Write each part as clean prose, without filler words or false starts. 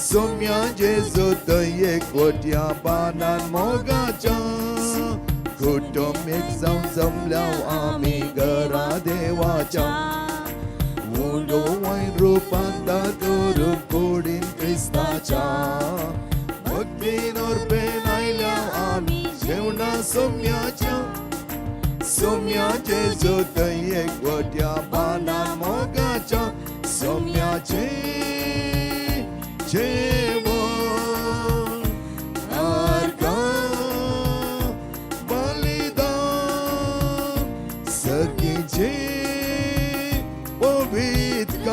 सोम्या जेजू थंय एकवटया बानान मोगाच्या कुटुंब एक जावन जमल्या आमी घरा देवाच्या उडो वैन रुपांतर करूंक कुडीन क्रिस्ताच्या भक्तीन ओर्पेन आयल्या आमी जेवणा सोम्याच्या सोम्याचे जोतय एकवट्या पानां मोगाच्या सोम्याचे जेवण अर्घ बलिदान सर्गीचे पवित्र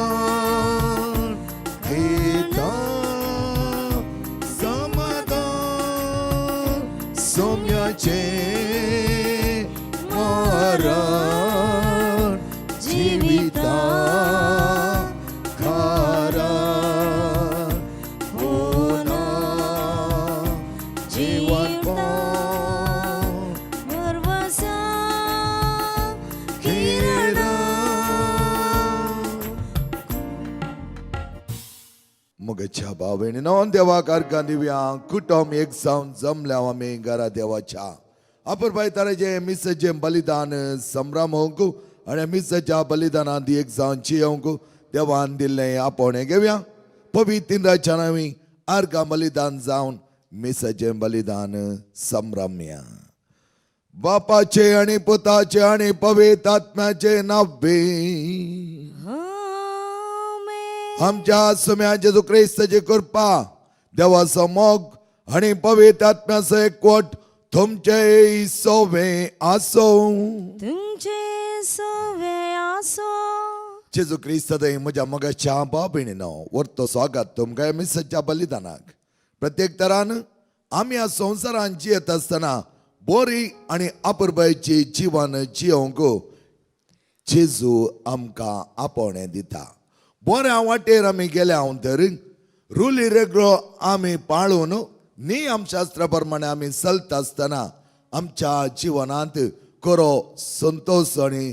दिता समाधान सोम्याचे मरण जिविता कारण पुन्हा जीवन पावन भरवसा मगच्या भावणीनो देवा कारकां दिव्या कुटुंब एक जावन जमल्या आमी घरा देवाच्या अपुरबाय ताराचें मिसाचें बलिदान संभ्रमोवंक आनी मिसाच्या बलिदानांत एक जावन जियोवंक देवान दिल्लें आपोवणें घेवया पवित्र इंद्राच्या नांवी आर्गां बलिदान जावन मिसाचें बलिदान संभ्रमया. बापाचे आणि पुताचे आणि पवित्र आत्म्याचे नावे. आमेन. आमच्या सुम्या जेजू क्रिस्ताची कृपा, देवाचो मोग आणि पवित्र आत्म्याचो एकवट तुमचे सोवे आसो. तुमचे सवे आसो. जेजू क्रिस्त म्हज्या मोगाच्या बाबीणीनो, वरतो स्वागत तुमकां मिसाच्या बलिदानाक. प्रत्येक तरान आमी ह्या संवसारान जियेत आसतना बोरी आनी अपुरबायची जिवन जियोवंक जेजू आमकां आपोवणें दिता. बऱ्या वाटेर आमी गेल्या तर रुली रेगळो आमी पाळून नियमशास्त्रा प्रमाणे आमी चलता आसतना आमच्या जिवनांत खरो संतोश आनी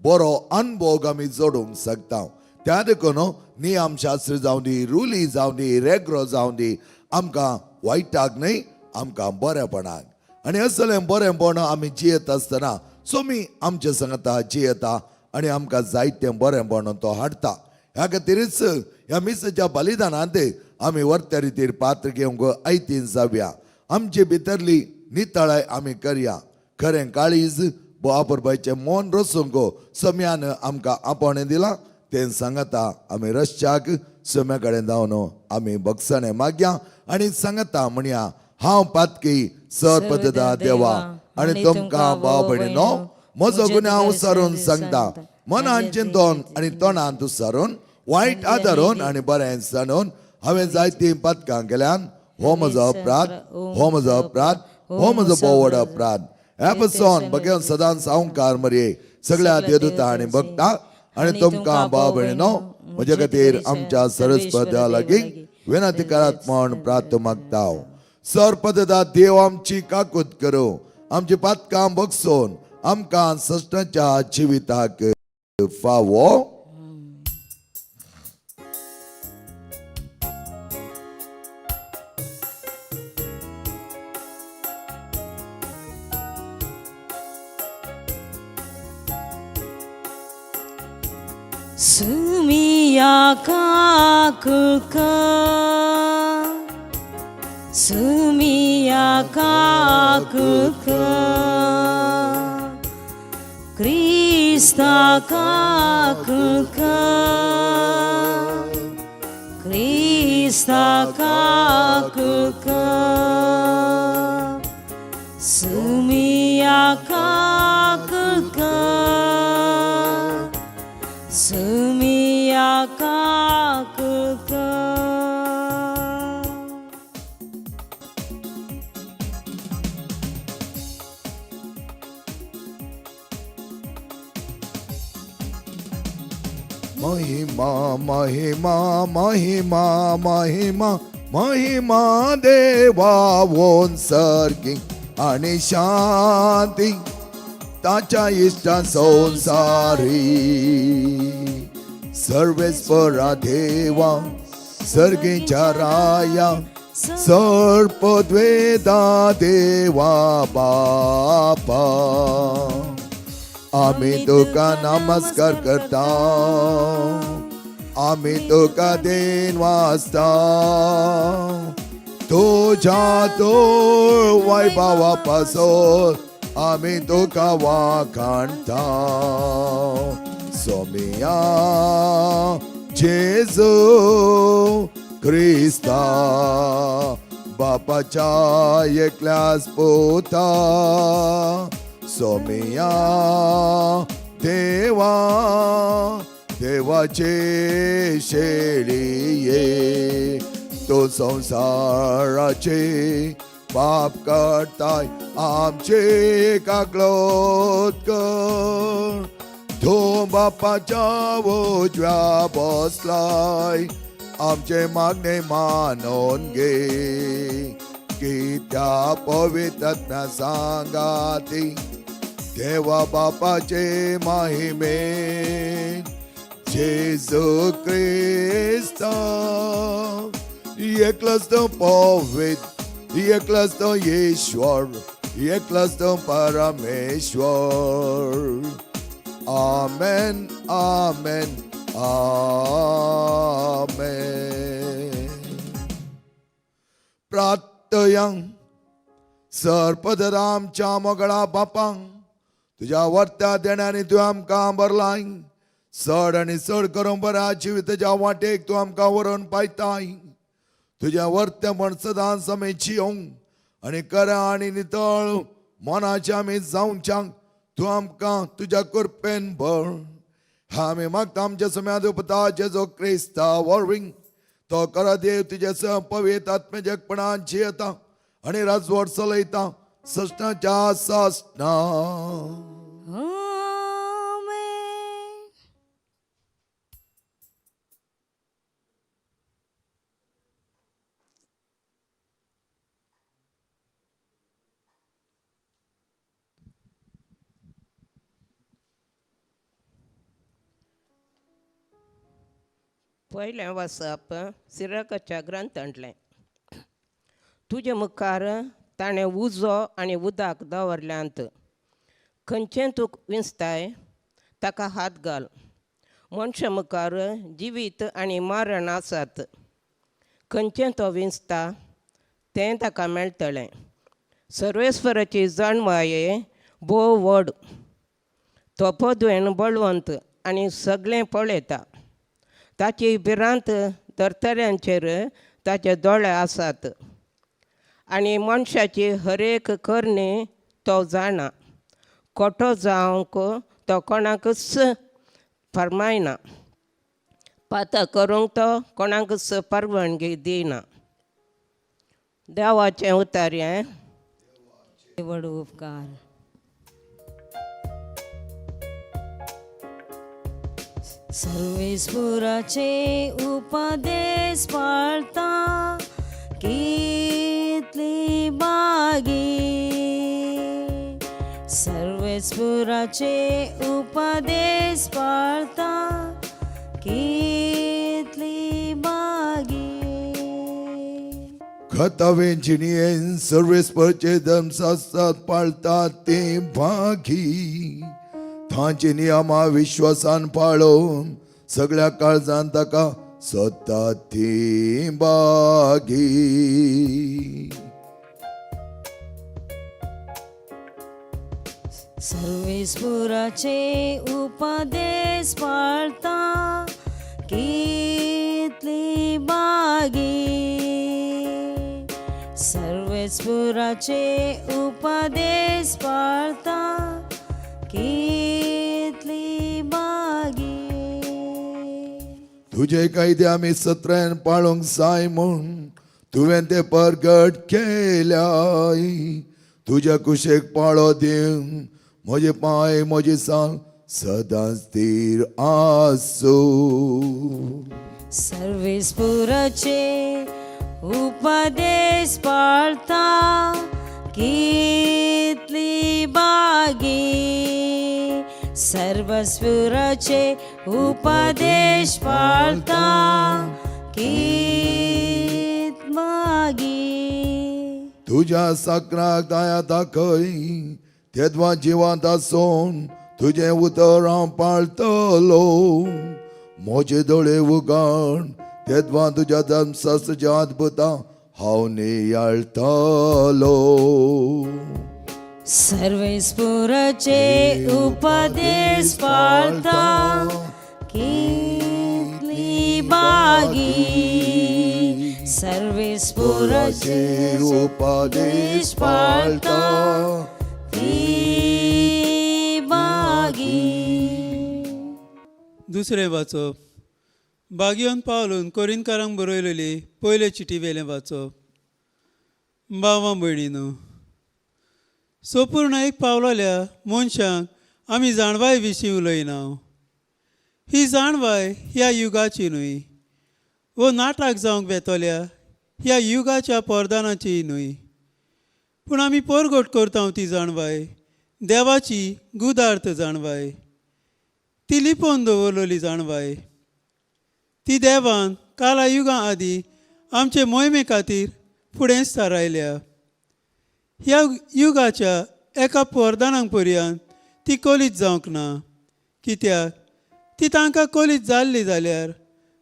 बरो अनभोग आमी जोडूंक शकता. त्या देखून नियमशास्त्र जावं दी, रुली जावं दी, रेगरो जावं दी, आमकां वायटाक न्हय, आमकां बरेपणाक. आनी असलें बरेंपण आमी जियेत आसतना सोमी आमच्या सांगता जियेता आनी आमकां जायतें बरेंपण तो हाडटा. ह्या खातीरच ह्या मिसाच्या बलिदानांत आमी वर्त्या रितीर पात्र घेवंक आयतीन जावया. आमचे भितरली नितळाय आमी करया. खरें काळीज बापरबायचें मन रसूंक सम्यान आमकां आपोवणें दिलां तें सांगता. आमी रस्त्याक सम्या कडेन जावन आमी बगसणें मागया आनी सांगता म्हणया, हांव पातकी सरपददा देवा आनी तुमकां भाव भयणीनो म्हजो गुन्यांव सारून सांगता. मनान चिंतून आनी तोंडान सारून, वायट आदारून आनी बरें सांडून हांवें जायतीं पातकां केल्यान. हो म्हजो अपराध, हो म्हजो अपराध, हो म्हजो बोवड अपराध. ह्या पसून बघेवन सदांच सावकार मरये, सगळ्या देवदूता आनी भक्ता आनी तुमकां भाव भयणीनो म्हजे खातीर आमच्या सरस्पत्या लागीं विनंती करात म्हण प्रार्थ मागता. सरपददा देव आमची काकूत करूं, आमची पातकां बगसून आमकां सश्टाच्या जिविताक फावो. सुमिया काकुका, सुमिया काकुका, क्रिस्ता काकुका, क्रिस्ता काकुका, सुमिया काकुका, सुमिया काकुका. महिमा महिमा महिमा महिमा महिमा देवा सर्गी आणि शांती ताच्या इश्टा संसारी. सर्वेस्परा देवा, सर्गीच्या राया सर्पद्वेदा देवा बापा आमी तुका नमस्कार करता आमी तुका then वाचता तुज्या तोळ वैभवा पासून आमी तुका वाखाणता सोमिया जेजू क्रिस्ता बापाच्या एकल्यास पोता सोमिया देवा देवाचे शेळिये तो संसाराचे पाप करताय आमचे कागलोत कर तो बापाच्या उजव्या बसलाय आमचे मागणे मानून घे की त्या पवित्र सांगाती देवा बापाचे महिमे जेजू क्रिस्ता एकलाच तो पवित्र एकलाच तो ईश्वर एकलाच तो परमेश्वर. आमेन आमेन आमेन. प्रार्थयांग सर्पदरामच्या मोगळा बापांक तुज्या वर्त्या देण्यानी तूं आमकां भरलाय चड आनी चड करून बऱ्या जिविताच्या वाटेक तूं आमकां व्हरून पायताय. तुज्या वर्त्या म्हण सदांच आमी जियोंक आनी करा आनी नितळ मनाचे आमी जावच्याक तूं आमकां तुज्या कृपेन भर. आमी मागता आमच्या सम्या उपता जेजो क्रिस्ता वरवीं तो करा देव तुज्या सह पवित्र आत्म्याजकपणान जियेता आनी राजवट चलयता सस्नाच्या सासना. आमेन. पयलें वाचप सिरकाच्या ग्रंथांतलें. तुजे मुखार ताणें उजो आनी उदक दवरल्यांत. खंयचें तूं विंचताय ताका हात घाल. मनशा मुखार जिवीत आनी मरण आसात. खंयचें तो विंचता तें ताका मेळटलें. सर्वेस्वराची जाणवाये भोव व्हड. तो पदवेन बळवंत आनी सगळें पळयता. ताची भिरांत धर्तऱ्यांचेर ताचे दोळे आसात आनी मनशाची हरेक करणी तो जाणा. खोटो जावंक तो कोणाकूच फर्मायना. पातां करूंक तो कोणाकूच परवानगी दिना. देवाचें उतर हें. व्हड उपकार. सर्वेस्पुराचे उपदेश पाळता कितली बागी. सर्वेस्पुराचे उपदेश पाळता कितली बागी. खतावे जिणयेन सर्वेस्परचे धर्मशास्त्रात पाळतात ते भागी. तांची नियमा विश्वासान पाळोवन सगळ्या काळजान ताका सोदतात ती बागी. सर्वेस्पुराचे उपदेश पाळता कितली बागी. सर्वेस्पुराचे उपदेश पाळता कितली बागी. तुजे कायदे आमी सत्र्यान पाळूंक जाय म्हूण तुवें ते परगट केल्याय. तुज्या कुशेक पाळो दिवंक म्हजे पांय म्हजी साल सदांच थीर आसूं. सर्वेस्पुराचे उपदेश पाळता कितली बागी. सर्वस्पुराचे उपदेश पाळता कितली तुज्या साकराक दया दाखय तेदवा जिवांत आसून तुजें उतर हांव पाळतलो. म्हजे दोळे उगाण तेदवा तुज्या धर्मशास्त्राच्या अद्भुतां हांव नियाळतलो. सर्वेस्पुराचे उपदेश पाळता कितली बागी. सर्वेस्पुराचे उपदेश पाळता ती बागी. दुसरें वाचप बागियोन पावलून कोरिनकारांक बरयलेली पयले चिटी वेलें वाचप. बावा भयणीनो, सोपूर्ण एक पावलोल्या मनशांक आमी जाणवाय विशीं उलयना. ही जाणवाय ह्या युगाची न्हय वो नाटक जावंक वेतोल्या ह्या युगाच्या पोरदानाची न्हय, पूण आमी पोरगोट करता ती जाणवाय देवाची गुदार्थ जाणवाय, ती लिपोवन दवरलेली जाणवाय. ती देवान काला युगां आदीं आमचे मोहिमे खातीर फुडेंच थारायल्या. ह्या युगाच्या एका पोरदानाक पर्यंत ती कोलीत जावंक ना, कित्याक ती तांकां कोलीत जाल्ली जाल्यार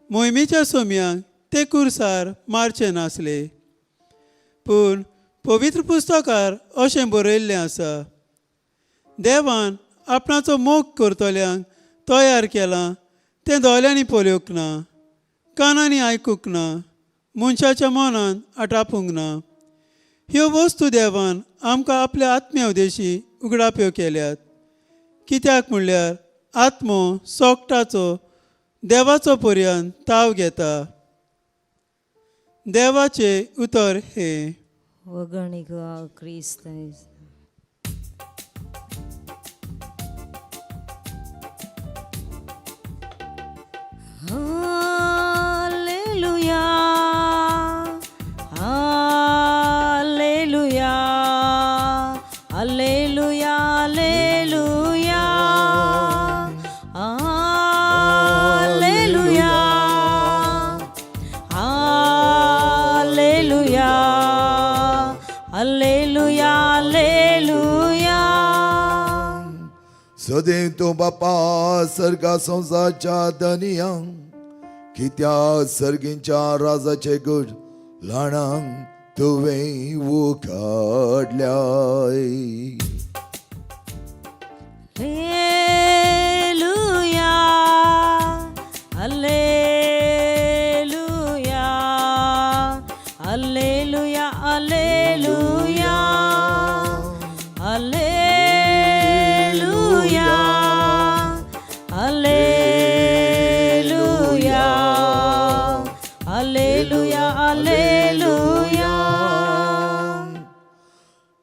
मोहिमेच्या सोम्यांक ते कुर्सार मारचे नासले. पूण पवित्र पुस्तकार अशें बरयल्लें आसा, देवान आपणाचो मोग करतल्यांक तयार केलां तें दोळ्यांनी पळोवंक ना, कानांनी आयकूंक ना, मनशाच्या मनान आटापूंक ना. ह्यो वस्तू देवान आमकां आपल्या आत्म्या उदेशी उगडाप्यो केल्यात, कित्याक म्हणल्यार आत्मो सोकटाचो देवाचो पर्यंत ताव घेता. देवाचें उतर हें. वगणिक क्रिस्त. Hallelujah, hallelujah, hallelujah, hallelujah, hallelujah, hallelujah, hallelujah, hallelujah. सदैव तूं बापा सर्गा संवसारच्या धनयांक कित्या सर्गींच्या राजाचे गुड ल्हाणांक तुवें उखडल्याय. Alleluia, Alleluia, Alleluia, Alleluia, Alleluia, Alleluia, Alleluia, Alleluia.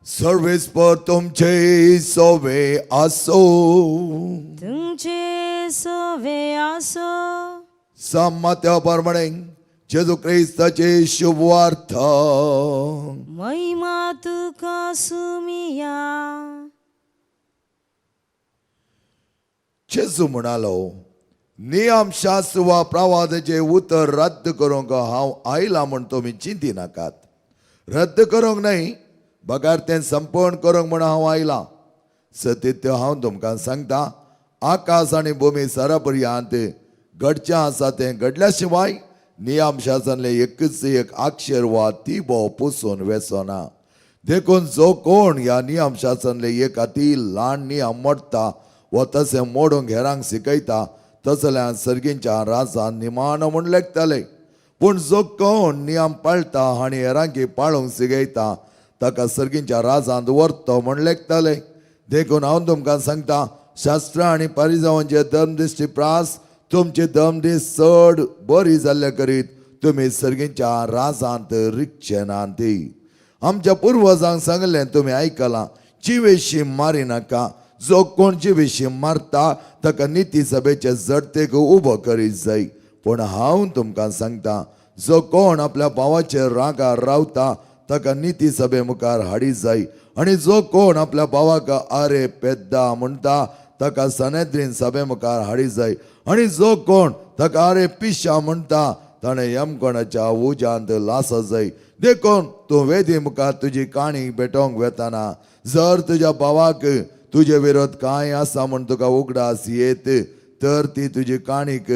सर्वेस्पर तुमचे सोवे आसो. तुमचे सोवे आसो. सामात्या प्रमाणे जेजू क्रिस्ताचे शुभवार्थ. महिमा तुका सुमिया. जेजू म्हणालो, नियमशास्त्र वा प्रवादाचे उतर रद्द करूंक हांव आयला म्हूण तुमी चिंती नाकात. रद्द करूंक न्हय, बगर तें संपण करूंक म्हूण हांव आयलां. सत्य हांव तुमकां सांगता, आकाश आनी भूमी सरा पर्यंत घडचें आसा तें घडल्या शिवाय नियमशासनले एकच एक अक्षर वा तिबो पुसून वेचोना. देखून जो कोण ह्या नियमशासनले एक अती ल्हान नियम मोडटा वा तशें मोडूंक हेरांक शिकयता तसल्यान सर्गींच्या राजान निमाणो म्हूण लेखतले. पूण जो कोण नियम पाळटा आनी हेरांकी पाळूंक शिकयता ताका सर्गींच्या राजांत व्हरतो म्हूण लेखतले. देखून हांव तुमकां सांगता, शास्त्रां आनी परिजावांचे धर्मदिश्टी प्रास तुमची धर्मदीस चड बरी जाल्ले करीत तुमी सर्गींच्या राजांत रिगचे ना ती. आमच्या पुर्वजांक सांगलें तुमी आयकलां, जिवेशी मारी नाका. जो कोण जिवेशी मारता ताका निती सभेचे जडतेक उबो करीत जाय. पूण हांव तुमकां सांगता, जो कोण आपल्या भावाचेर रागार रावता ताका निती सभे मुखार हाडी जाय. आनी जो कोण आपल्या भावाक आरे पेद्दा म्हणटा ताका सनेद्रीन सभे मुखार हाडी जाय. आनी जो कोण ताका आरे पिशा म्हणटा ताणें यमकोणाच्या उज्यांत लासत जाय. देखून तूं वेदी मुखार तुजी काणी भेटोवंक वेताना जर तुज्या भावाक तुजे विरोध कांय आसा म्हूण तुका उगडास येत तर ती तुजी काणीक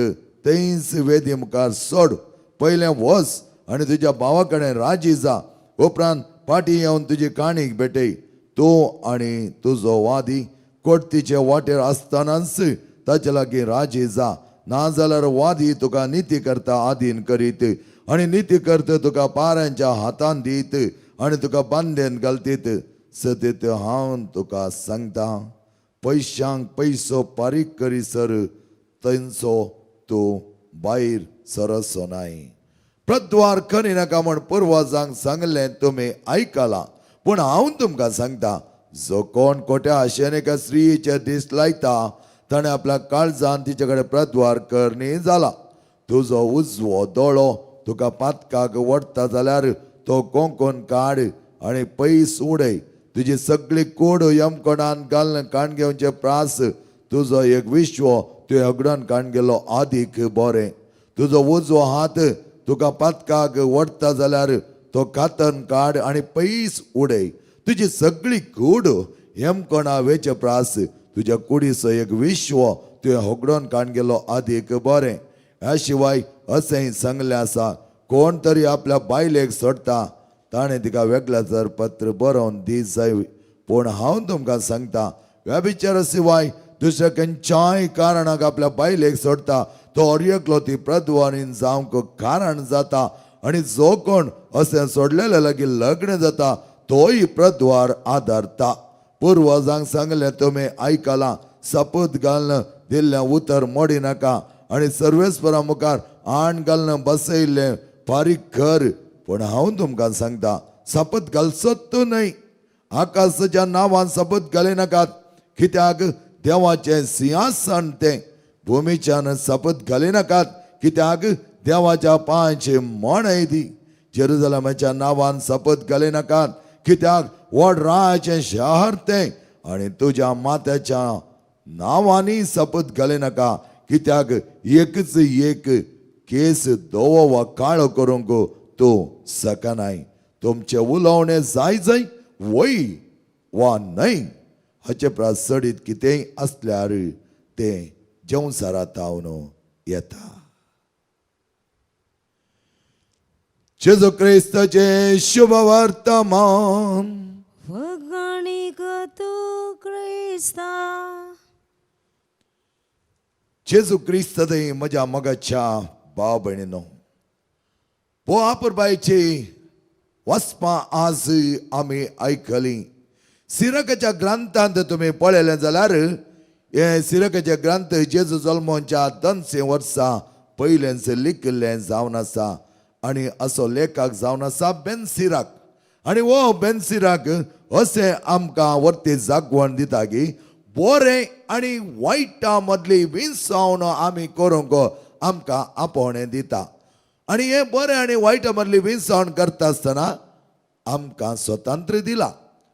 थंयच वेदी मुखार सोड. पयलें वच आनी तुज्या भावा कडेन राजी जा, उपरांत फाटीं येवन तुजी काणीक भेटय. तूं आनी तुजो वादी कोटतीचे वाटेर आसतनाच ताचे लागीं राजी जा, नाजाल्यार वादी तुका निती करता आदीन करीत आनी निती करता तुका पाऱ्यांच्या हातान दीत आनी तुका बांदेन घालतीत. सतीत हांव तुका सांगता, पयशांक पयसो फारीक करीसर थंयचो तूं भायर सरसो नाय. प्रद्वार करी नाका म्हण पुर्वजांक सांगलें तुमी आयकलां, पूण हांव तुमकां सांगता, जो कोण खोट्या आशेन एका स्त्रियेचे दीस लायता ताणें आपल्या काळजान तिचे कडेन प्रद्वार करणी जाला. तुजो उजवो दोळो तुका पातकाक वडटा जाल्यार तो कोंकून काड आनी पयस उडय. तुजी सगळी कूड यमकोणान घालून काण घेवचे प्रास तुजो एक विश्व तुवें अगडून काण गेलो आदीक बरें. तुजो उजवो हात तुका पातकाक वडटा जाल्यार तो कातन काड आनी पयस उडय. तुजी सगळी कूड यमकोणा वेचे प्रास तुज्या कुडीचो एक विश्व तुवें होगडोन काण गेलो आदीक बरें. ह्या शिवाय अशेंय सांगलें आसा, कोण तरी आपल्या बायलेक सोडटा ताणें तिका वेगळें पत्र बरोवन दी जाय. पूण हांव तुमकां सांगता, व्यभिचारा शिवाय दुसऱ्या खंयच्याय कारणाक आपल्या बायलेक सोडटा तो हर एकलो ती प्रद्वारीन जावंक कारण जाता, आनी जो कोण अशें सोडलेल्या लागीं लग्न जाता तोय प्रद्वार आदारता. पुर्वजांक सांगलें तुमी आयकलां, सपूत घालून दिल्लें उतर मोडी नाका आनी सर्वेस्परा मुखार आण घालून बसयल्लें फारीक कर. पूण हांव तुमकां सांगता, सपत घालचोत तूं न्हय, आकाशाच्या नांवान सपत घाली नाकात, कित्याक देवाचें सिंहासन तें. भुमीच्यान सपत घाली नाकात, कित्याक देवाच्या पांयची मणय ती. जेरुजलमाच्या नांवान सपत घाली नाकात, कित्याक व्हड रायाचें शहर तें. आनी तुज्या मात्याच्या नांवांनी सपत घाली नाका, कित्याक एकच एक केस धवो वा काळो करूंक तूं शकनाय. तुमचें उलोवणें जाय जाय वय वा न्हय हाचे परस चडीत कितेंय आसल्यार तें जेवसारा तावन येता. जेजू क्रिस्ताचें शुभ वर्तमान. वगणीक तूं क्रिस्ता. जेजू क्रिस्त थंय म्हज्या मोगाच्या भाव भयणीनो, पो आपुरबायची वचपा आज आमी आयकली. सिरकाच्या ग्रंथांत तुमी पळयलें जाल्यार हे सिरकाचे ग्रंथ जेजू जल्मोच्या 200 वर्सां पयलेंच लिखिल्लें जावन आसा, आनी असो लेखक जावन आसा बेन सिराक. आनी हो बेन सिराक अशें आमकां वर्ती जागवण दिता की बरें आनी वायटा मदली विंसावन आमी करूंक आमकां आपोवणें दिता. आनी हें बरें आनी वायटा मदली विंसावण करता आसतना आमकां स्वतंत्र दिला,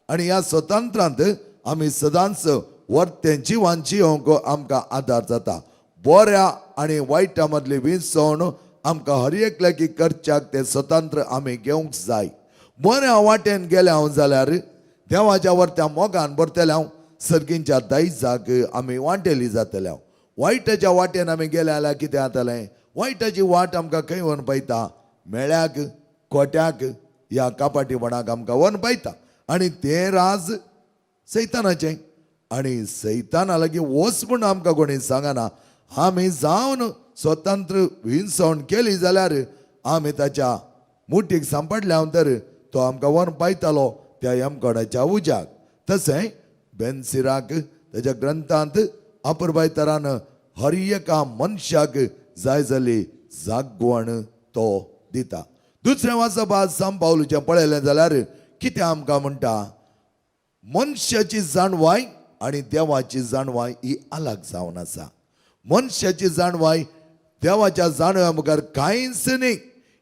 आनी ह्या स्वतंत्रांत आमी सदांच वर्तें जिवान जिवंक आमकां आदार जाता. बऱ्या आनी वायटा मदली विंसवण आमकां हर एकल्याकी करच्याक तें स्वतंत्र आमी घेवंक जाय. बऱ्या वाटेन गेले हांव जाल्यार देवाच्या वर्त्या मोगान भरतले हांव, सर्गींच्या दायजाक आमी वांटेली जातले हांव. वायटाच्या वाटेन आमी गेले जाल्यार कितें जातलें? वायटाची वाट आमकां खंय व्हरून पळयता? मेळ्याक, कोट्याक, ह्या कापाटीपणाक आमकां व्हरून पळयता. आनी तें राज सैतानाचें, आनी सैताना लागीं वच म्हूण आमकां कोणी सांगना. आमी जावन स्वतंत्र विंसवण केली जाल्यार आमी ताच्या मुठीक सांपडल्या तर तो आमकां व्हरून पायतालो त्या यमकोणाच्या उज्याक. तशें बेनसिराक ताच्या ग्रंथांत अपुरबाय तरान हर एका मनशाक जाय जाली जागवण तो दिता. दुसरें वाचप आज सांव पावलूचें पळयलें जाल्यार कितें आमकां म्हणटा? मनशाची जाणवाय आनी देवाची जाणवाय ही अलग जावन आसा. मनशाची जाणवाय देवाच्या जाणवया मुखार कांयच न्ही.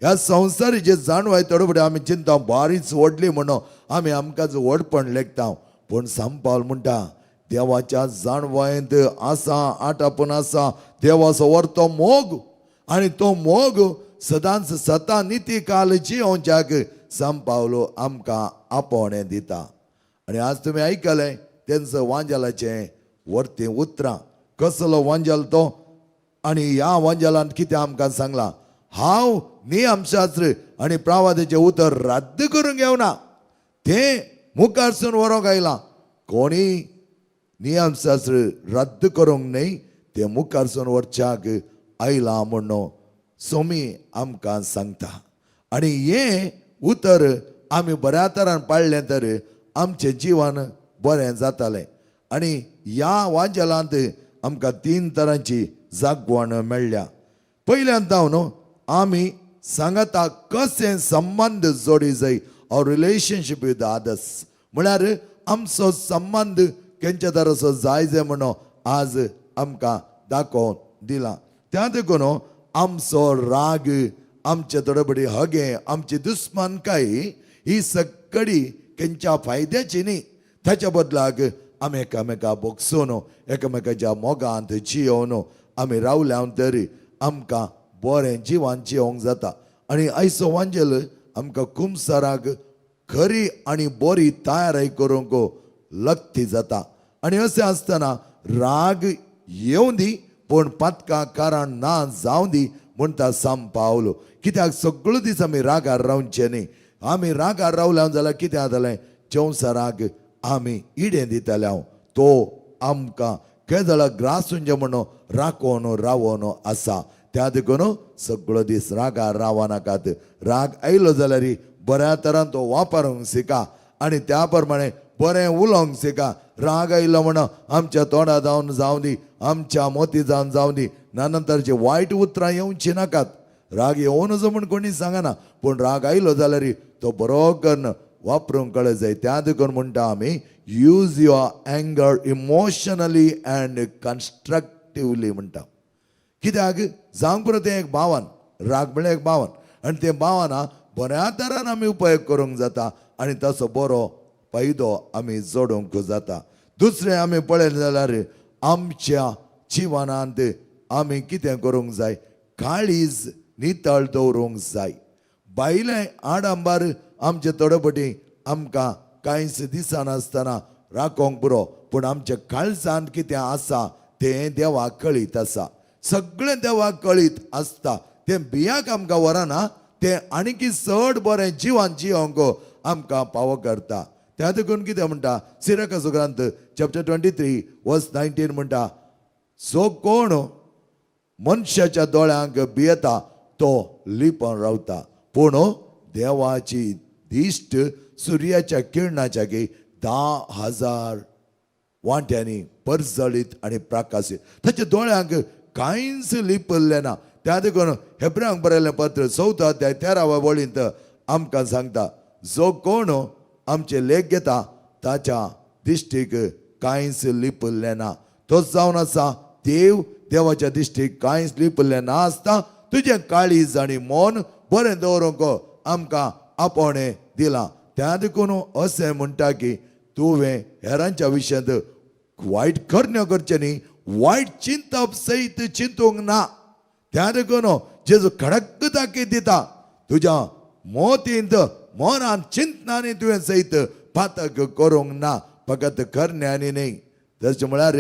ह्या संवसारीची जाणवाय थोडे फुडें आमी चिंता बारीच व्हडली म्हणून आमी आमकांच व्हडपण लेखता, पूण सांव पावल म्हणटा देवाच्या जाणवायेंत आसा आटापून आसा देवाचो व्हरतो मोग, आनी तो मोग सदांच सता निती काल जियोवच्याक सांव पावलो आमकां आपोवणें दिता. आनी आज तुमी आयकलें तेंचो वांजेलाचें वर्ती उतरां. कसलो वांजेल तो आनी ह्या वांजेलान कितें आमकां सांगलां? हांव नियमशास्त्र आनी प्रावादाचें उतर रद्द करूंक येवना, तें मुखारसून व्हरूंक आयलां. कोणी नियमशास्त्र रद्द करूंक न्हय, तें मुखारसून व्हरच्याक आयलां म्हूण सोमी आमकां सांगता. आनी हें उतर आमी बऱ्या तरान पाळ्ळें तर आमचें जिवन बरें जातालें. आनी ह्या वांजेलांत आमकां तीन तरांची जागवण मेळ्ळ्या. पयल्यान न्हू आमी सांगाता कशें संबंद जोडी जाय, और रिलेशनशीप विथ आदर्स, म्हळ्यार आमचो संबंद केंच्या तराचो जाय जाय म्हणून आज आमकां दाखोवन दिलां. त्या देखून आमचो राग, आमचे थोडे हगे, आमची दुस्मानकाय ही सगळी केंच्या फायद्याची न्ही. ताच्या बदलाक आमी एकामेका बोगसून एकामेकाच्या मोगांत जियोवन आमी रावल्या तरी आमकां बरें जिवान जियोंक जाता. आनी आयचो वांजेल आमकां कुमसाराक खरी आनी बरी तयारी करूंक लक्ती जाता. आनी अशें आसतना राग येवं दी पूण पातकां कारण ना जावं दी म्हणटा सांव पावलो. कित्याक सगळो दीस आमी रागार रावचे न्ही. आमी रागार रावल्या जाल्यार कितें जातलें? चंवसाराक आमी इडें दितले. हांव तो आमकां केदळा ग्रासूंचे म्हणून राखोवन रावोन आसा. त्या देखून सगळो दीस रागार रावा नाकात. राग आयलो जाल्यार बऱ्या तरान तो वापरूंक शिका आनी त्या प्रमाणे बरें उलोवंक शिका. राग आयलो म्हण आमच्या तोंडा जावन जावं दी, आमच्या मोती जावन जावं दी, ना नंतरची वायट उतरां येवची नाकात. राग येवनच म्हण कोणी सांगना, पूण राग आयलो जाल्यार तो बरो करून वापरूंक कळ जाय. त्या देखून म्हणटा आमी use your anger emotionally and constructively म्हणटा. कित्याक जावंक पुरो तें एक भावन, राग म्हळ्यार एक भावन, आनी तें भावना बऱ्या तरान आमी उपयोग करूंक जाता आनी ताचो बरो फायदो आमी जोडूंक जाता. दुसरें आमी पळयलें जाल्यार आमच्या जिवनांत आमी कितें करूंक जाय? काळीज नितळ दवरूंक जाय. भायलें आडंबर आमचे थोडे पटी आमकां कांयच दिसनासतना राखोंक पुरो, पूण आमच्या काळजांत कितें आसा तें देवाक कळीत आसा. सगळें देवाक कळीत आसता. तें बियाक आमकां व्हरना, तें आणकी चड बरें जिवान जिवंक आमकां पावो करता. त्या देखून कितें म्हणटा सिरकाचो ग्रंथ चॅप्टर 23 वर्स 19 म्हणटा, जो कोण मनशाच्या दोळ्यांक भियेता तो लिपून रावता, पूण देवाची दिश्ट सुर्याच्या किरणाच्या गे 10,000 वांट्यांनी परजळीत आनी प्रकाशीत. ताच्या दोळ्यांक कांयच लिपल्लें ना. त्या देखून हेब्रांक बरयल्लें पत्र चवथो अध्याय 13व्या वळींत आमकां सांगता, जो कोण आमचे लेख घेता ताच्या दिश्टीक कांयच लिपल्लें ना. तोच जावन आसा देव. देवाच्या दिश्टीक कांयच लिपल्लें ना आसता तुजें काळीज आनी मन बरें दवरूंक आमकां आपोवणें दिलां. त्या देखून अशें म्हणटा की तुवें हेरांच्या विशयांत वायट करण्यो करचें न्ही, वायट चिंतप सयत चिंतूंक ना. त्या देखून जेजू खडक ताकीद दिता, तुज्या मोतींत मनांत चिंतनांनी तुवें सयत पातक करूंक ना, फकत करण्यांनी न्ही. तशें म्हळ्यार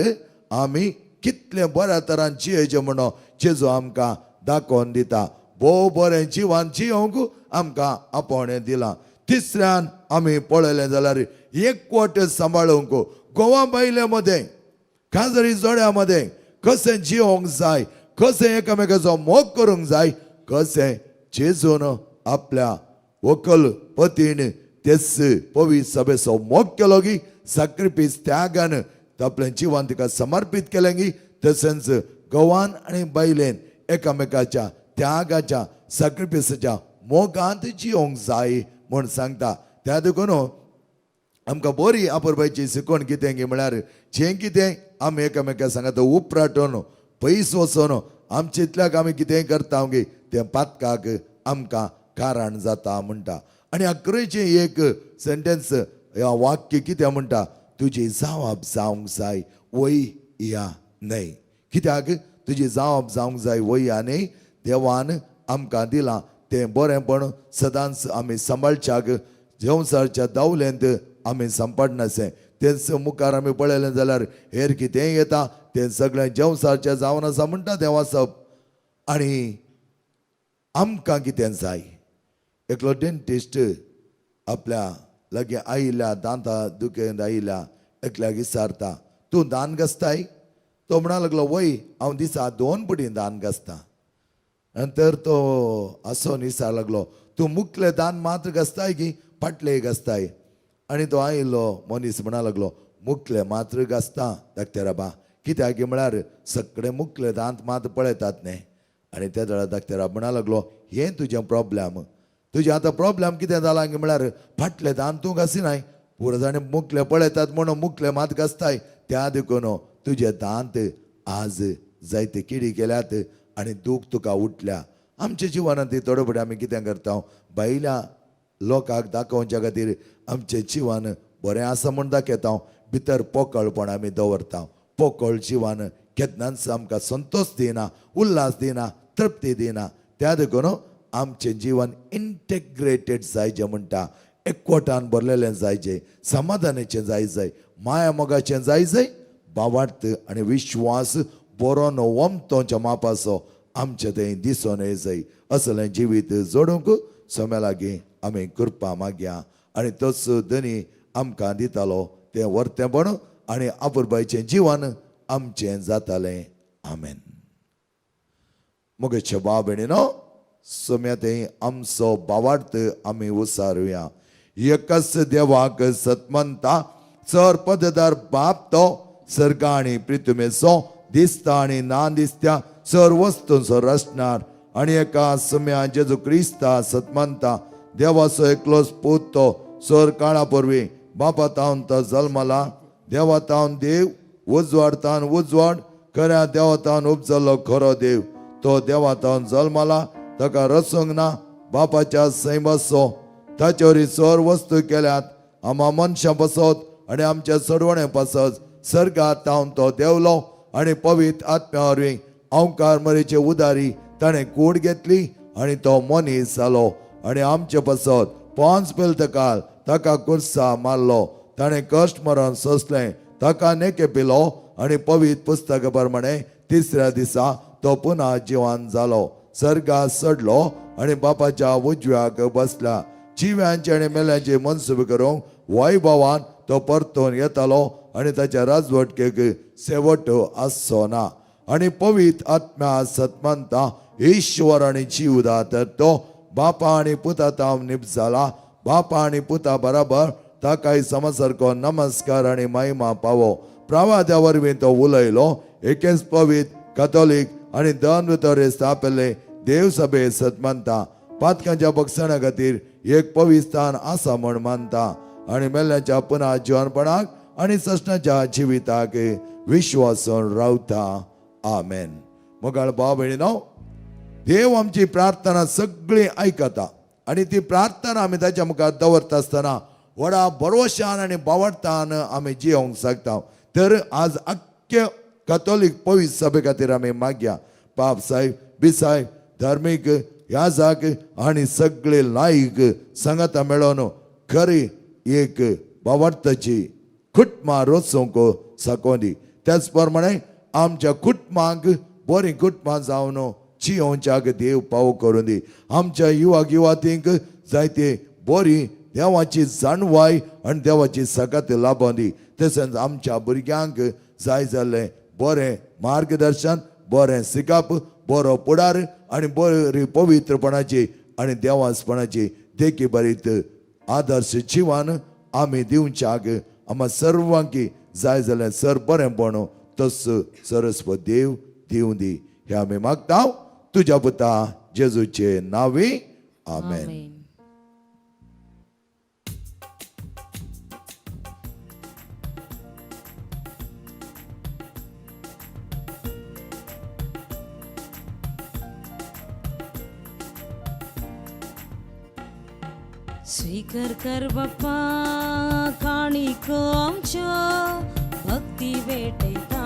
आमी कितलें बऱ्या तरान जियेचें म्हणून जेजू आमकां दाखोवन दिता. भोव बरें जिवान जियोंक आमकां आपोवणें दिलां. तिसऱ्यान आमी पळयलें जाल्यार एकवट सांबाळूंक गोवा बायले मदें, खाजरी जोड्या मदें कशें जियोंक जाय, कशें एकामेकाचो मोग करूंक जाय, कशें जेजून आपल्या व्हंकल पतीन तेच पवित्र सभेचो मोग केलो की साक्रिफीस त्यागान आपलें जिवन तिका समर्पीत केलें की, तशेंच घोवान आनी बायलेन एकामेकाच्या त्यागाच्या साक्रिफिसाच्या मोगांत जियोंक जाय म्हूण सांगता. त्या देखून आमकां बरी आपुरबायची शिकवण कितें गी म्हळ्यार जें कितें आमी एकामेका सांगता उपराटून पयस वचून आमचे इतल्याक आमी कितेंय करता गी तें पातकाक आमकां कारण जाता म्हणटा. आनी अकरेचें एक सेंटेन्स ह्या वाक्य कितें म्हणटा, तुजी जावप जावंक जाय वय या न्हय. कित्याक तुजी जावप जावंक जाय वय या न्हय? देवान आमकां दिलां तें बरेंपण सदांच आमी सांबाळच्याक संवसारच्या दावलेंत आमी सांपडनासें. तेंच मुखार आमी पळयलें जाल्यार हेर कितेंय येता तें सगळें जेवसारचें जावन आसा म्हणटा तें वाचप. आनी आमकां कितें जाय, एकलो डेंटिस्ट आपल्या लागीं आयिल्ल्या दांता दुखेंत आयिल्ल्या एकल्याक विचारता, तूं दान घासताय? तो म्हणा लागलो, वय हांव दिसा 2 पुटी दान घासता. नंतर तो आसोन विचार लागलो, तूं मुखले दान मात्र घासताय की फाटले घासताय? आनी तो आयिल्लो मनीस म्हणा लागलो, मुखले मात्र घासता धाकटेराबा, कित्याक म्हळ्यार सगळे मुखले दांत मात पळयतात न्ही. आनी त्या वेळार धाकटेराब म्हणा लागलो, हें तुजें प्रॉब्लम, तुजें आतां प्रॉब्लम कितें जालां की म्हळ्यार फाटले दांत तूं घासिनाय, पुरो जाणें मुखले पळयतात म्हणून मुखले मात घासताय, त्या देखून तुजे दांत आज जायते किडी केल्यात आनी दूख तुका उठल्या. आमच्या जिवनांत थोडे फुडें आमी कितें करता, भायल्या लोकांक दाखोवच्या खातीर आमचें जिवन बरें आसा म्हूण दाखयता, भितर पोकळपण आमी दवरता. पोकळ जिवन केन्नाच आमकां संतोश दिना, उल्हास दिना, तृप्ती दिना. त्या देखून आमचें जिवन इंटेग्रेटेड जायचें म्हणटा, एकवटान भरलेलें जायचें, समाधानाचें जाय जाय, माया मोगाचें जाय जाय, भावार्थ आनी विश्वास बरो वमतोच्या मापाचो आमचें थंय दिसून येय जाय. असलें जिवीत जोडूंक सोम्या लागीं आमी कृपा मागया आनी तोच धनी आमकां दितालो तें वर्तेंपण आनी आपुरबायचें जिवन आमचें जातालें. आमेन. मुगेचे बाब न्हू सोम्या थंय आमचो भावार्थ आमी उसारुया. एकच देवाक सतमंता चर पददार बाप तो सर्ग आनी पृथ्वीचो दिसता आनी ना दिसत्या सर वस्तूंचो रचणार आनी एका सम्या जेजू क्रिस्ता सतमंता देवाचो एकलोच पूत तो सर काळा पूर्वी बापा तावन तो जल्मला, देवा तावन देव, उजवाड तावन उजवाड, खऱ्या देवा तावन उपजल्लो खरो देव, तो देवा तावन जल्मला, ताका रचूंक ना, बापाच्या सैमाचो, ताचे वरी सर वस्तू केल्यात आमा मनशां पासत आनी आमच्या चडवणे पासत सर्गात तावन तो देवलो आनी पवित्र आत्म्या वरवीं अंकार मरेचे उदारी ताणें कूड घेतली आनी तो मनीस जालो आनी आमचे पासत 5 पेलतकाल ताका कुर्सा मारलो, ताणें कश्ट मरण सोंसलें, ताका नेके पिलो आनी पवित्र पुस्तका प्रमाणे तिसऱ्या दिसा तो पुन्हा जिवान जालो, सर्गात चडलो आनी बापाच्या उजव्याक बसला. जिव्यांचे आनी मेल्यांचे मनसुबे करूंक वैभवान तो परतून येतालो आनी ताच्या राजवटकेक शेवट आसचो ना. आनी पवित्र आत्म्या सतमंता ईश्वर आनी जीवदात तो बापा आनी पुता तावन निपजाला, बापा आनी पुता बराबर ताकाय समसारको नमस्कार आनी महिमा पावो. प्रवाद्या वरवीं तो उलयलो, एकेच पवित्र कथोलीक आनी दन भितर स्थापिल्ले देवसभे सतमंता पातकांच्या बक्षणा खातीर एक पवित्र स्थान आसा म्हूण मानता आनी मेल्ल्याच्या पुनः जिवनपणाक आनी सस्नाच्या जिविताक विश्वासून रावता. आमेन. मोगाळ भाव भयणीनो, देव आमची प्रार्थना सगळी आयकता आनी ती प्रार्थना आमी ताच्या मुखार दवरता आसतना व्हडा बरोशान आनी बावडतान आमी जियोंक शकता. तर आज आख्खे कथोलीक पवित्र सभे खातीर आमी मागया, पाप साहेब बिसायब धार्मीक याजाक आनी सगळे लायक सांगाता मेळोन खरी एक बावडताची कुटुंबां रचूंक साकोंदी. त्याच प्रमाणे आमच्या कुटुंबांक बरीं कुटुंबां जावन जियोवच्याक देव पाव करूं दी. आमच्या युवाक युवातींक जायते बरी देवाची जाणवाय आनी देवाची सकात लाबों दी. तशेंच आमच्या भुरग्यांक जाय जाल्लें बरें मार्गदर्शन, बरें शिकप, बरो फुडार आनी बरी पवित्रपणाची आनी देवासपणाची देखी बरीत आदर्श जिवन आमी दिवच्याक आमकां सर्वांकी जाय जाल्यार सर बरेंपण तस सरस्वत देव दिवं दी. हें आमी मागता तुज्या पुता जेजूचे नांवी. आमेन. स्वीकार कर बाप्पा काणिको आमच्यो भक्ती भेटयता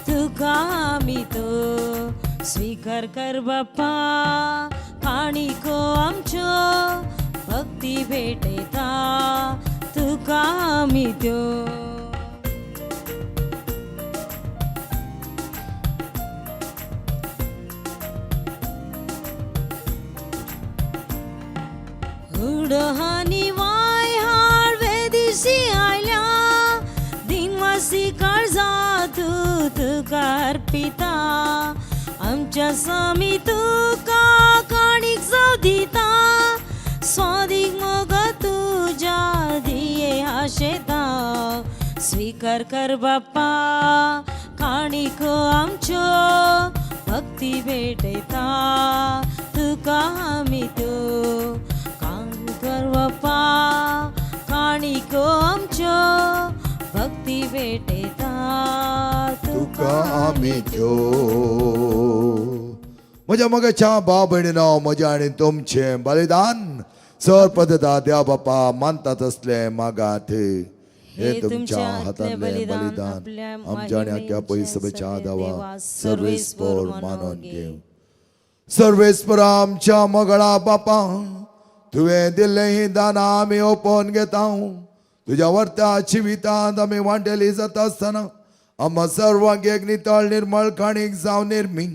तुका आमी तो. स्वीकार कर बाप्पा काणिको आमच्यो भक्ती भेटयता तुका आमी त्यो. उडहानी वाय हाड वेदिशी आयल्या दिनवासी काळजा तूं तुका अर्पिता आमच्या स्वामी तुका काणीक जावं दिता स्वादीक मोग तुज्या दिये आशेता. स्वीकार कर बाप्पा काणीक आमच्यो भक्ती भेटयता तुका आमी त्यो. कर बाप्पा काणिको आमच्यो भक्ती भेटयता तुका आमी त्यो. म्हज्या मोगाच्या भाव भयणीनो, म्हज्या आनी तुमचें बलिदान सर पद्दता देवा बापा मानता तसलें मागात. हे तुमच्या हातांतलें बलिदान आमच्या आनी आख्या पयसभेच्या दावा सर्वेस्पोर मानून घेवं. सर्वेस्पर आमच्या मगळा बापा, तुवें दिल्लें ही दानां आमी ओपोवन घेता. तुज्या वर्त्या जिवितांत आमी वांटेली जाता आसतना आम्हा सर्वांक एक नितळ निर्मळ काणीक जावं निर्मी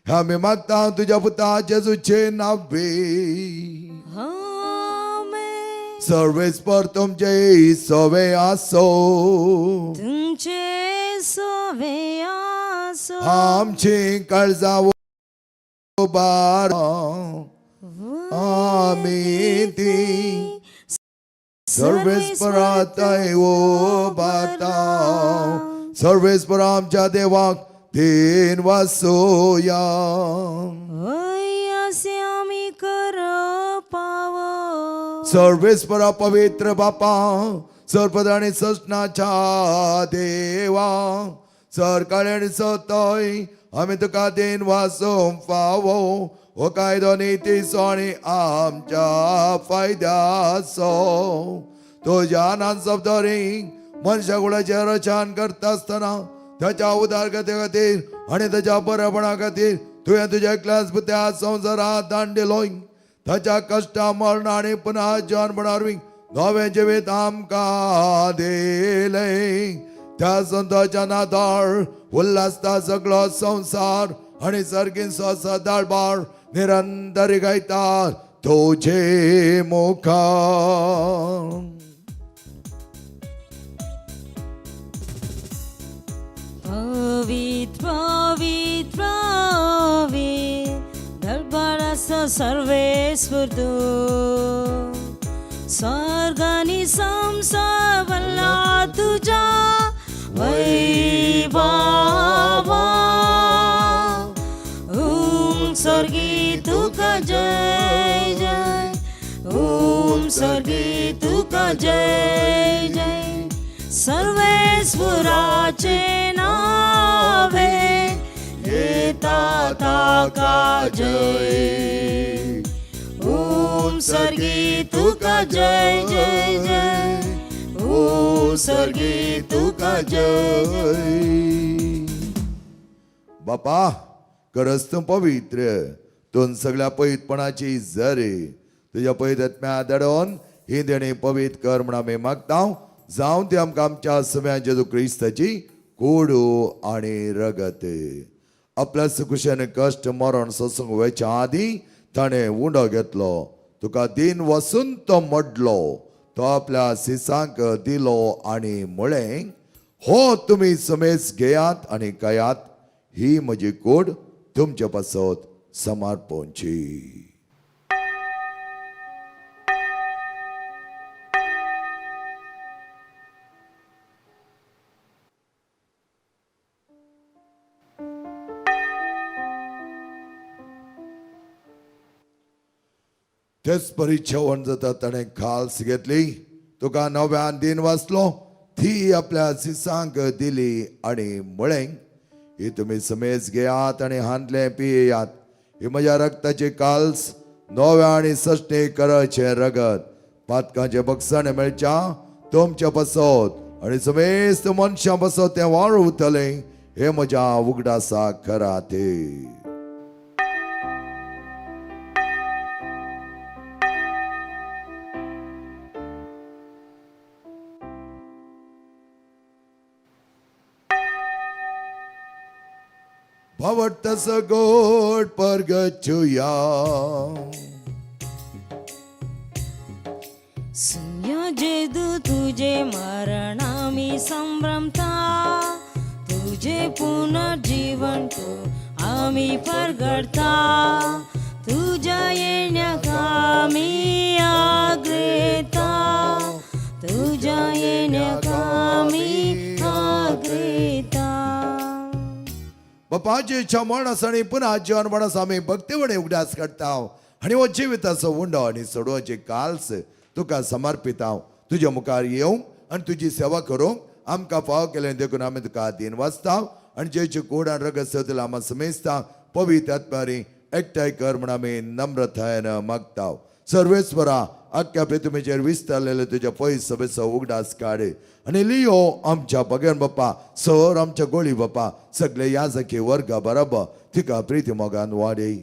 हे आमी मागता तुज्या पुता जेजूचे नावे. आमेन. सर्वेस्पर तुमचे सवे आसो. तुमचे सोवे आसो. आमची काळजां उबार आमी ती सर्वेस्परातय उबारता. सर्वेस्पर आमच्या देवाक तीन वासोया. वय असे आमी करपावो. सर्वेस्परा पवित्र बापा, सर्पद आनी ससनाच्या देवा, सरकाळी आनी सतय आमी तुका दिन वासूंक फावो. हो कायदो नितीचो आनी आमच्या फायद्याचो. तुज्या नांसबदरी मनशा कुळाचें रचन करता आसतना ताच्या उदारगते खातीर आनी ताच्या बरेपणा खातीर तुवें तुज्या एकल्याच पुत्या संवसारांत दान दिलोय. ताच्या कश्टा मरण आनी पुनः जन्मणा वरवीं नवें जिवीत आमकां दिलें. त्या संताच्या नादार उल्हासता सगळो संवसार आनी सर्गींचो सदाळबार निरंतर गायता तुझे मुखार. पवित्र पवित्र पवित्र दरबाराचो सर्वेस्पर तूं. स्वर्ग आनी संवसार भरला तुज्या वैभवा. ओम स्वर्गी तुका जय जय, ओम स्वर्गी तुका जय जय. सर्वेस्वराचे नावे येता ताका जय. ओम स्वर्गी तुका जय जय जय, ओम स्वर्गी तुका जय जय. बापा, खरंच तूं पवित्र, तूं सगळ्या पवित्रपणाची जरी. तुज्या पवित्र धाडून ही देणी पवित्र कर म्हण आमी मागता. जावं ती आमकां आमच्या सव्या जेजू क्रिस्ताची कोडू आनी रगत. आपल्या सुकुशेन कश्ट मरण सोसूंक वयच्या आदीं ताणें उंडो घेतलो, तुका दिन वसून तो मोडलो, तो आपल्या सिसांक दिलो आनी म्हळें, हो तुमी समेज घेयात आनी खायात, ही म्हजी कूड तुमचे पासत समर्पणची. तेच परी जेवण जाता ताणें खाल्स घेतली, तुका नव्यान दिन वाचलो, ती आपल्या सिसांक दिली आनी म्हळें, ही तुमी समेज घेयात आनी हांतलें पियेयात. ही म्हज्या रक्ताची काल्स, नव्या आनी सश्टी कराचें रगत, पातकांचें बक्षण मेळच्या तुमच्या पासत आनी समेस्त मनशां पासत तें वाळवतलें. हे म्हज्या उगडासाक खरा ते. भावट सगोड परगचुया. सुया जेदू तुझे मरण आमी संभ्रमता, तुझे पुनर्जीवन तू आमी परगडता, तुझ्या येण्याक आमी आग्रेता, तुझ्या येण्याक आमी आग्रेता. बापाची इच्छा मरण आनी पुन्हा जीवन म्हणस आमी भक्तीवणे उगडास काडटा आनी हो जिविताचो उंडो आनी सोडोवची काल्स तुका समर्पित हांव. तुज्या मुखार येवंक आनी तुजी सेवा करूंक आमकां फावो केलें देखून आमी तुका दीन वाचता आनी जेची कोड आनी रगत सेवतले आमी समेजता पवित्र आत्मारी एकठांय कर म्हूण आमी नम्रतायेन मागता. सर्वेस्वरा, आख्ख्या पृथ्वीचेर विस्तारलेले तुज्या पयस सभेचो उगडास काड आनी लियो आमच्या भगन बाप्पा सर आमच्या गोळी बाप्पा सगळे याजकी वर्गा बरोबर तिका प्रिती मोगान वाडय.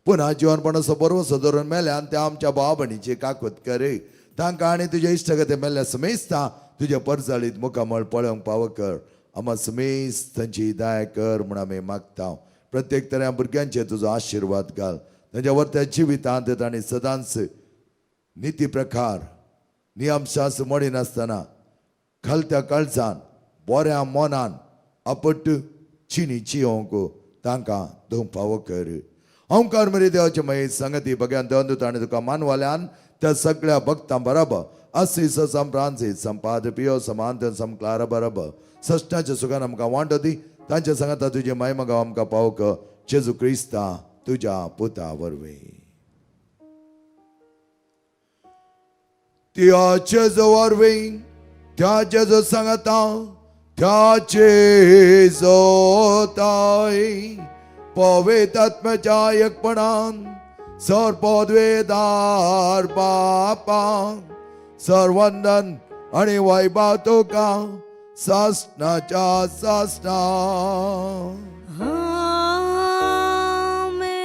पुन्हा जिवनपणाचो बरोसो धरून मेल्यान त्या आमच्या भाव भयणीची काकूत करे. तांकां आनी तुज्या इश्टगते मेल्ल्या समेजता तुज्या परजळीत मुखामळ पळोवंक पावो कर. आमा समेज तांची दया कर म्हूण आमी मागता. प्रत्येक तऱ्या भुरग्यांचेर तुजो आशिर्वाद घाल. तांच्या वर्त्या जिवितांत तांणी सदांच निती प्रकार नियमशास्त्र मोडिनासतना खालत्या काळजान बऱ्या मनान आपट चिनी चियोंक तांकां धूम फावो कर. ओंकार मरे देवाचे मये संगती बग्यान देवन ताणें तुका मानवाल्यान त्या सगळ्या भक्तां बराबर असी सम फ्रांसीस संपाद पियो समांत सम क्लारा बराबर सश्टाच्या सुखान आमकां वांटो दी. तांच्या सांगाता तुजे मायमगांव आमकां पावक जेजू क्रिस्ता तुज्या पुता वरवीं. त्या जेजू वरवीं, त्या जेजू सांगाता, त्या जेजोताय पवित्र आत्म्याच्या एकपणान सर्वपदवेदार बापा सर्वंदन आणि वैभव तुका सासनाच्या सासना. आमेन.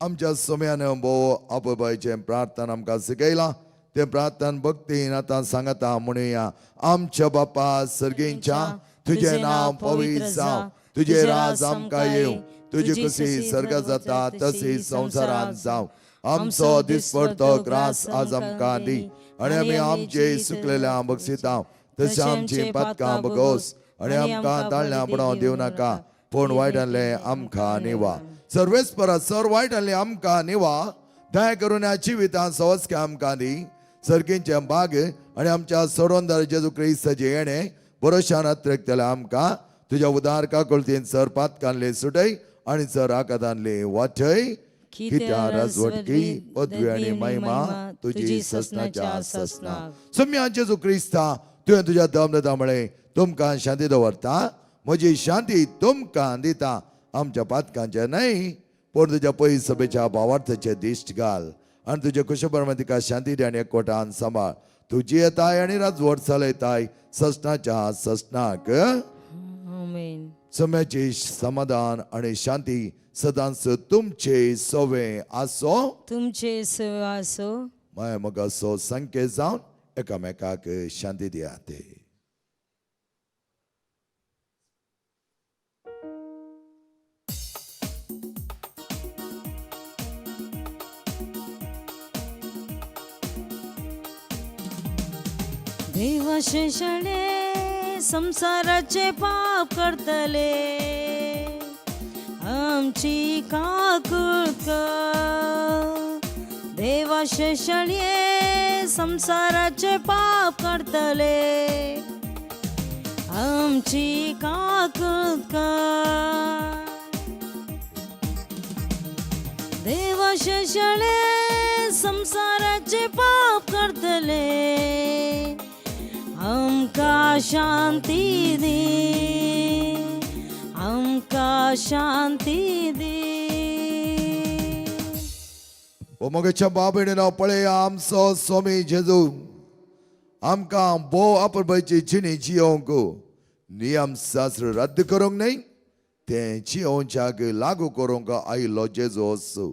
आमच्या सम्यान भोव आपोबायचें प्रार्थना आमकां शिकयलां. तें प्रार्थना भक्तीन आतां सांगता म्हणुया. आमच्या बापा सर्गींच्या, तुजें नांव पवित्र जावं, तुजें राज आमकां येवं, तुजी खुशी सर्ग जाता तशी संवसारांत जावं. आमचो दिसपडतो ग्रास आज आमकां दी आनी आमी आमचे सुकलेल्या बक्षिता तशें आमची पातकां बगोस आनी आमकां ताळल्यां पडोवं दिवं नाका, पूण वायटांतलें आमकां निवा. सर्वेस्परा सर वायटांतलें आमकां निवा. दया करून ह्या जिवितांत सवस्के आमकां दी. सर्गींचे बाग आनी आमच्या सोडवणदार जेजू क्रिस्ताचें येणें भरोशान अत्रेकतलें आमकां. तुज्या उदार काकुळतीन सर पातकांतले सुटय आनी सर आकादांतले वाटय. कित्या राजवटकी पदवी आनी महिमा तुजी ससनाच्या ससना. सम्या जेजू क्रिस्ता, तुवें तुज्या दम दिता म्हळें, तुमकां शांती दवरता, म्हजी शांती तुमकां दिता. आमच्या पातकांचे न्हय पूण तुज्या पयस सभेच्या भावार्थाचे दिश्ट घाल आनी तुजे कुशप्रमाणे तिका शांती दी आनी एकवटान सांबाळ. तुजी येताय आनी राजवट चलयताय ससनाच्या ससनाक. आमेन. सम्याची समाधान आनी शांती सदांच तुमचे सवे आसो. तुमचे सेवा असो. माया मोगाचो संकेत जावन एकामेकाक शांती दियात. देवाशेषणे संसाराचे पाप करतले, आमची काकूळ कर. देवाशेषणे संसाराचे पाप करतले, आमची काकूळ कर. देवाशेषणे संसाराचे पाप करतले, आमकां शांती दी, आमकां शांती दी. ओ मोगाच्या बाबेणीनो, पळय आमचो स्वामी जेजू आमकां भोव आपरबायची जिणी जियोवंक नियम शास्त्र रद्द करूंक न्हय, तें जियोवच्याक लागू करूंक आयिल्लो जेजू असो.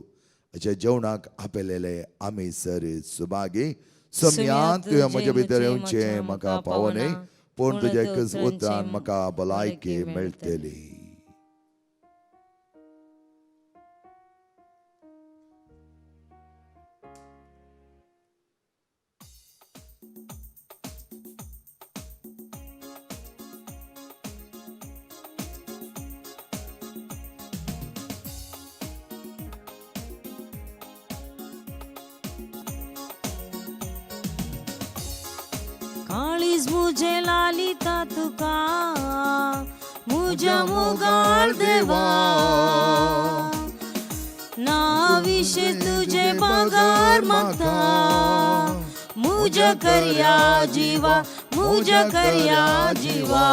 अशें जेवणाक आपयलेले आमी सर सुभागी. सम्या, तुवें म्हज्या भितर येवचें म्हाका पावो न्हय, पूण तुज्या एकच उतरान म्हाका भलायकी मेळटली. काळीज मुझे लालिता तुका मुझ्या मोगाळ देवा ना विशेष तुझे बगर मागता मुझ करया जीवा मुझ करया जीवा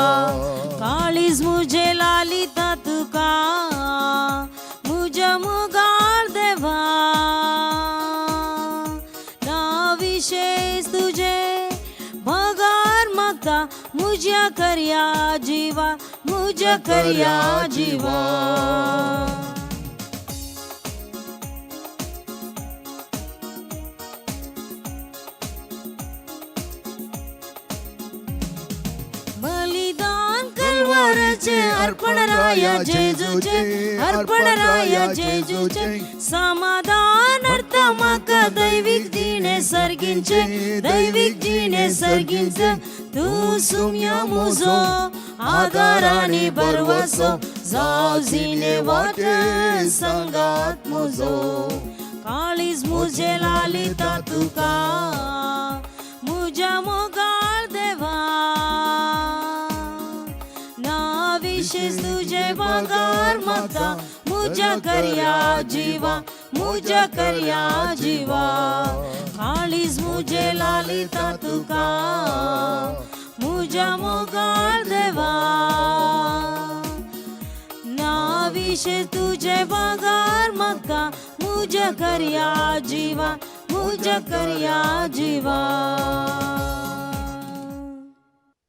काळीज मुझे लालिता तुका मुझ्या मोगाळ देवा ना विशेष तुझे बगर मागता मुझ्या करया जीवा मुझ करया जीवा. बलिदान कलवाराचे अर्पण राया जेजूचे अर्पण राया जेजूचे समाधान अर्थ म्हाका दैवीक जिणे सर्गींचे दैवीक जिणे सर्गींचे तूं सुम्या मुजो आदार आनी भरवसो जाव जिणे वाटे संगात मुजो काळीज मुझे लालिता तुका मुझ्या मोगाळ देवा ना विशेष तुझे बगर मागता मुझ्या करया जीवा मुझ्या करया जीवा काळीज मुझे लालिता तुका मुझ्या मोगाळ देवा ना विशेष तुझे बगर मागता मुझ्या करया जीवा मुझ्या करया जीवा.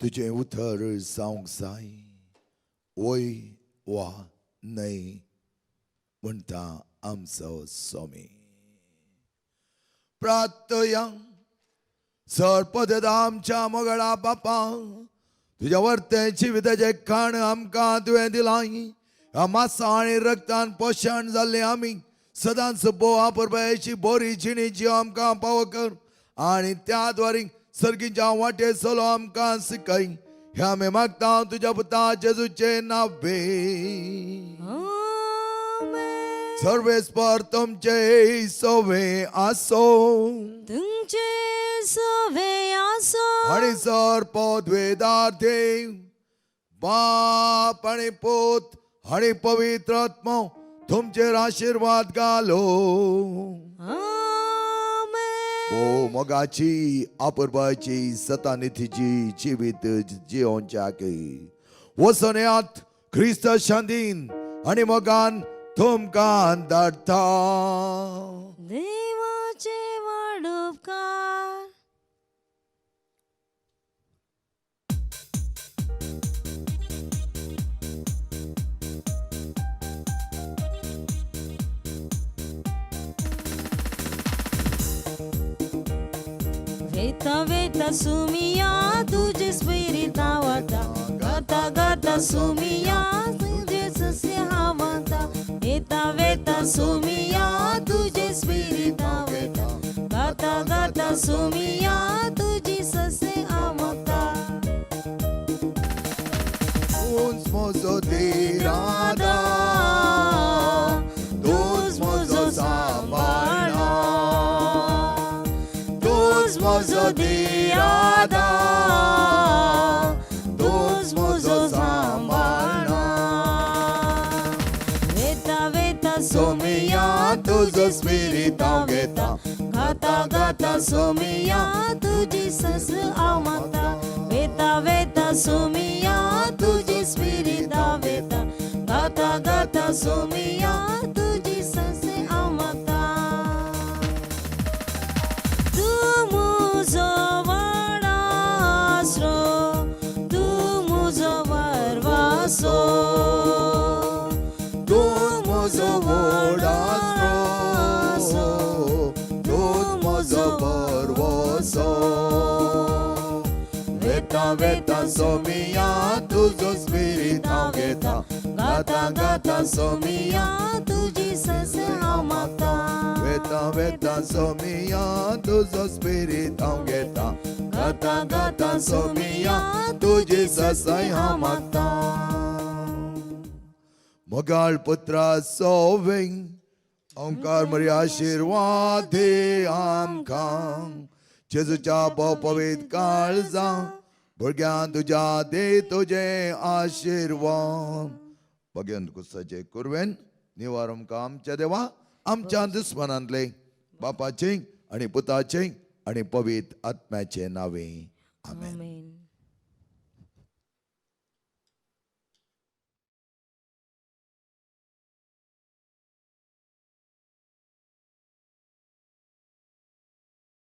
तुजें उतर जावंक जाय वय वा न्हय म्हणटा आमचो स्वामी. प्रार्थया. सरपद आमच्या मोगळा बापा तुज्या वर्ते जिविताचें खाण आमकां तुवें दिलां. ह्या मासा आनी रक्तान पोशण जाल्लें आमी सदांच भोव आपरपायची बरी जिणी जीव आमकां पावो कर आनी त्या द्वारी सर्गीच्या वाटे चलो आमकां शिकय. हे आमी मागता तुज्या पुता जेजूचे नावे. आमेन. सर्वेस्पर तुमचे सोवे आसो तुमचे सोवे आसो आनी सर पदवेदार देव बाप आनी पूत आनी पवित्र आत्मो तुमचेर आशिर्वाद घालो. आमेन. ओ मोगाची आपुरबायची सतानिधीची जिवीत जिवोवच्याक वचून येयात क्रिस्त शांतीन आनी मोगान तुमकां धाडटा. देवाचे वाडोपकार. वेता वेता सुमिया तुझे स्पिरिता वता गाता गाता सुमिया तुझे ससे हावता वेता वेता सुमिया तुझे स्पिरिता वता गाता गाता सुमिया तुझी ससे आवता. तूंच म्हजो धीरादा तूंच म्हजो सांबाळा तूंच म्हजो धीरादा तूंच म्हजो सांबाळा. वेता वेता सोमिया तुजो स्पिरीत हांव घेता गाता गाता सोमिया तुझी सस आवता वेता वेता सोमिया तुझी स्पिरिता वेता गाता गाता सोमिया तुझी सस आवता. तू मुझो वाडासरो तू मुझो वरवासो तूंच म्हजो व्हड आसरो तूंच म्हजो भरवसो. वेता वेता सोमिया तुजो स्पिरीत हांव घेता गाता गाता सोमिया तुझी सस हांव मागता वेता वेता सोमिया तुजो स्पिरीत हांव घेता गाता गाता सोमिया तुजी ससाय हांव मागता. मोगाळ पुत्रा सोवे ओंकार मरी आशिर्वाद दे आमकां जेजूच्या भोव पवित्र काळजा भुरग्यां तुज्या दे तुजे आशिर्वाद. भगेन कुसाचे कुरवेन निवार आमकां आमच्या देवा आमच्या दुस्मनांतले, बापाचे आनी पुताचे आनी पवित्र आत्म्याचे नावे, आमेन.